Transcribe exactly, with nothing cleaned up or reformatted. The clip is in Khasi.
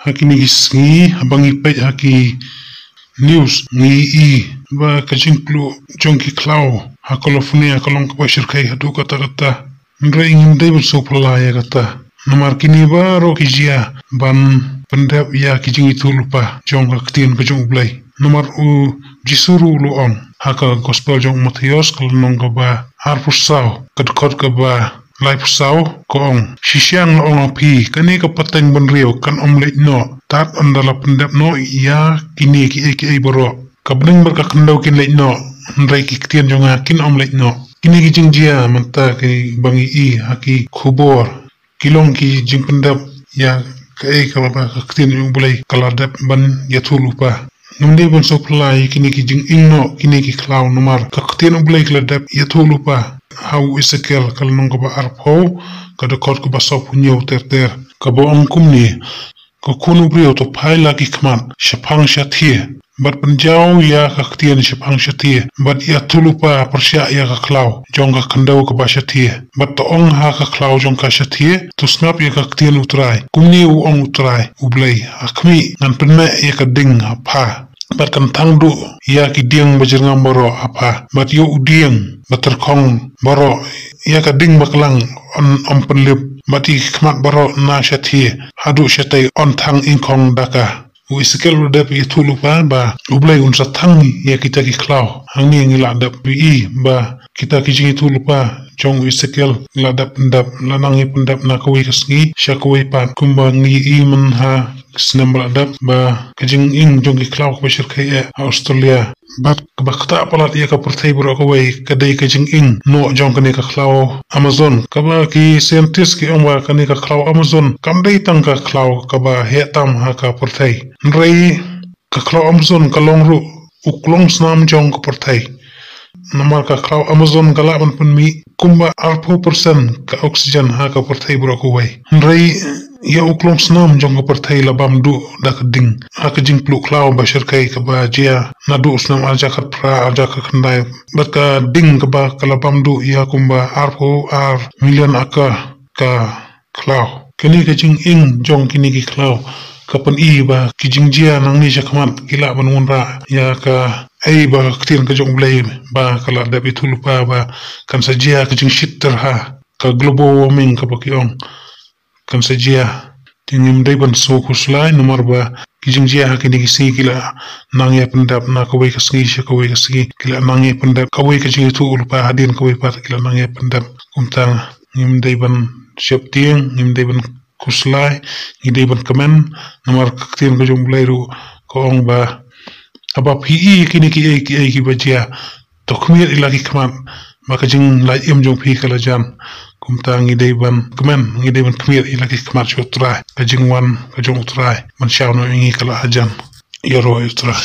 Ha kine ki sngi, haba ngi peit ha ki news, ngi i ba ka jingpluh jong ki khlaw ha California ka long kaba shyrkhei haduh katta katta. Hynrei ngim dei ban sngewphylla ïa kata. Namar kine baroh ki jia ban pyndep ïa ki jingïathuhlypa jong ka ktien ka jong U Blei. Namar U Jisu ruh u la ong ha ka gospel jong u Mathaios ka lynnong kaba arphew saw, ka dkhot kaba laiphew saw, ka ong, shisha nga la ong ha phi, kane ka pateng bynriew kan ym leit noh tad ynda la pyndep noh ïa kine kiei kiei baroh. Ka bneng bad ka khyndew kin leit noh, hynrei ki ktien jong nga kin ym leit noh. Kine ki jingjia mynta kiba ngi i ha ki khubor ki long ki jingpyndep ïa kaei kaba ka ktien jong U Blei ka la dep ban ïathuhlypa. Ngim dei ban sngewphylla ïa kine ki jingïeng noh kine ki khlaw namar ka ktien U Blei ka la dep ïathuhlypa ha u Esekiel ka lynnong kaba arphew, ka dkhot kaba sawphew hynñiew ter ter, kaba ong kumne, ko khun u briew, to phai la ki khmat shaphang shathie bad pynjaw ïa ka ktien shaphang shathie bad ïathuhlypa pyrshah ïa ka khlaw jong ka khyndew kaba shathie, bad to ong ha ka khlaw jong ka shathie, to sngap ïa ka ktien U Trai. Kumne u ong U Trai U Blei, ha khmih, ngan pynmeh ïa ka ding ha pha bad kan thang duh ïa ki dieng bajyrngam baroh ha pha, bad ïa u dieng batyrkhong baroh, ïa ka ding baklang yn ym pynlip, bad ïa ki khmat baroh na shathie haduh shatei yn thang ingkhong da ka. U Esekiel u la dep ïathuhlypa ba U Blei un sa thang ïa kita ki khlaw. Hangne ngi la dep i ba kita ki jingïathuhlypa jong u Esekiel la dep pyndep, la nang ïa pyndep na kawei ka sngi sha kawei pat, kumba ngi i mynha ki snem ba la dep ba ka jingïeng jong ki khlaw kaba shyrkhei eh ha Australia bad kaba ktah palat ïa ka pyrthei baroh kawei ka dei ka jingïeng noh jong kane ka khlaw Amazon, kaba ki scientist ki ong ba kane ka khlaw Amazon kam dei tang ka khlaw kaba heh tam ha ka pyrthei. Hynrei ka khlaw Amazon ka long ruh u klong snam jong ka pyrthei. Namar ka khlaw Amazon ka lah ban pynmih kumba arphew percent ka oxygen ha ka pyrthei baroh kawei. Hynrei ïa u klong snam jong ka pyrthei la bam duh da ka ding ha ka jingpluh khlaw ba shyrkhei kaba jia naduh u snem arhajar khatphra, arhajar khatkhyndai, bad ka ding kaba ka la bam duh ïa kumba arphew ar million acre ka khlaw. Kine ka jingïeng jong kine ki khlaw ka pyni ba ki jingjia nangne shakhmat ki lah ban wanrah ïa kaei ba ka ktien ka jong U Blei ba ka la dep ïathuhlypa ba kan sa jia ka jingshit tyrha, ka global warming kaba ki ong, kan sa jia. Te ngim dei ban sngew khuslai namar ba ki jingjia ha kine ki sngi ki la nang ïa pyndep na kawei ka sngi sha kawei ka sngi, ki la nang ïa pyndep, kawei ka jingïathuhlypa hadien kawei pat ki la nang ïa pyndep. Kumta ngim dei ban sheptieng, ngim dei ban khuslai, ngi dei ban kmen, namar ka ktien ka jong U Blei ruh ka ong ba haba phi i kine kiei kiei kiba jia, to khmied ïa la ki khmat ba ka jinglait im jong phi ka la jan. Kumta ngi dei ban kmen, ngi dei ban khmied ïa la ki khmat sha U Trai, ka jingwan ka jong U Trai ban shaw noh ïa ngi ka la hajan. Ïaroh ïa U Trai.